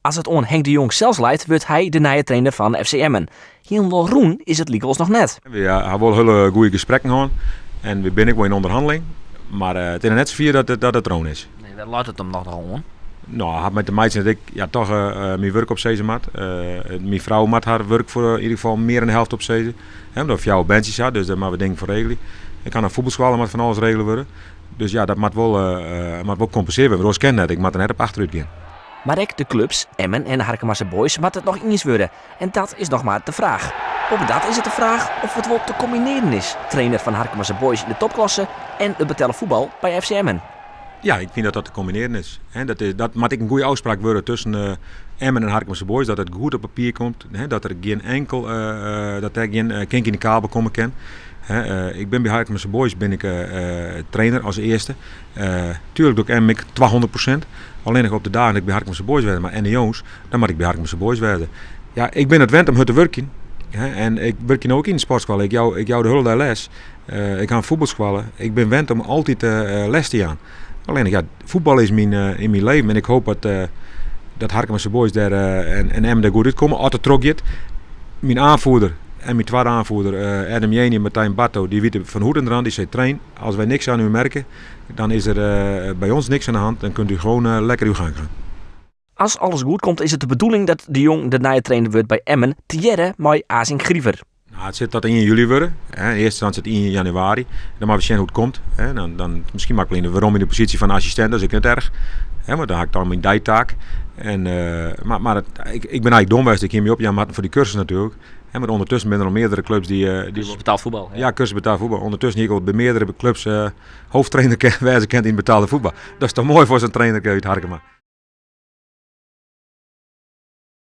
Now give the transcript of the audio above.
As it oan Henk de Jong sels leit, wurdt hy de nije trainer fan FC Emmen. Hielendal rûn is it lykwols noch net. Wy ha wol hiele goede gesprekken hân en wy binne ek wol yn ûnderhanneling, mar it is noch net safier dat it rûn is. Nee, wêr leit it him noch oan? No, hat mei te meitsjen dat ik ja, toch myn wurk opsizze moat. Myn frou moat har wurk foar yn ieder gefal mear dan de helte opsizze. Hè, omdat we fjouwer berntsjes ha, dus dêr moatte we dingen foar regelje. Ik ha in fuotbalskoalle, moat fan alles regele wurde. Dus ja, dat moat wol, moat wol kompensearre wurde, want oars kin it net. Ik moat der net op achterút gean. Mar ek de klups Emmen en Harkemase Boys moatte it noch iens wurde. En dat is noch mar de fraach. Boppedat is it de fraach oft it wol te kombinearjen is, trainer fan Harkemase Boys yn de topklasse en it betelle fuotbal by FC Emmen. Ja, ik fyn dat dat te kombinearjen is. Dat is, dat moat ek in goede ôfspraak wurde tusken eh, Emmen en Harkemase Boys, dat it goed op papier komt, dat der gjin enkel, eh, dat der gjin eh, kink yn de kabel komme kin. Ik bin by Harkemase Boys bin ik trainer as earste. Tuerlik doch ik Emmen ek 200%. Allinnich op de dagen dat ik by Harkemase Boys wêze moat en de jûns, dan moat ik by Harkemase Boys wêze. Ja, ik bin it wend om hurd te wurkjen. En ik wurkje no ek yn de sportskoalle. Ik jou, ik jou de hiele dei les. Ik ha in fuotbalskoalle. Ik bin wend om altyd les te jaan. Allinnich ja, fuotbal is myn, yn myn leven en ik hoop dat, dat Harkemase Boys dêr en Emmen dêr goed útkomme. As it trochgiet. Myn aanvoerder en myn twadde aanvoerder, Adam Jeni en Martijn Barto, dy witte fan hoed en rand. Dy sei, train, as wy niks oan u merke, dan is der by ons niks oan de hand. Dan kunt u gewoon lekker uw gang gaan. As alles goed komt is it de bedoeling dat De Jong de nije trainer wurdt by Emmen, tegearre mei Asing Griever. No, it sil dat 1 july wurde. Yn earste ynstânsje it 1 januari. Dan moatte we sjen hoe't it komt. Dan, dan, miskien moat ik wol werom yn de posysje fan assistint, dat is ek net erch. Want dan ha ik dan myn deitaak. En, mar mar it, ik, ik bin eigentlik dom west, ik hie my opjaan moatten foar dy kursus natuerlik. Mar ûndertusken binne der al meardere klups dy... Kursus betaald fuotbal. Ja, kursus betaald fuotbal. Ûndertusken hie ik al by meardere klups hoofdtrainer wêze kind yn betaalde fuotbal. Dat is toch moai foar sa'n trainer út Harkema.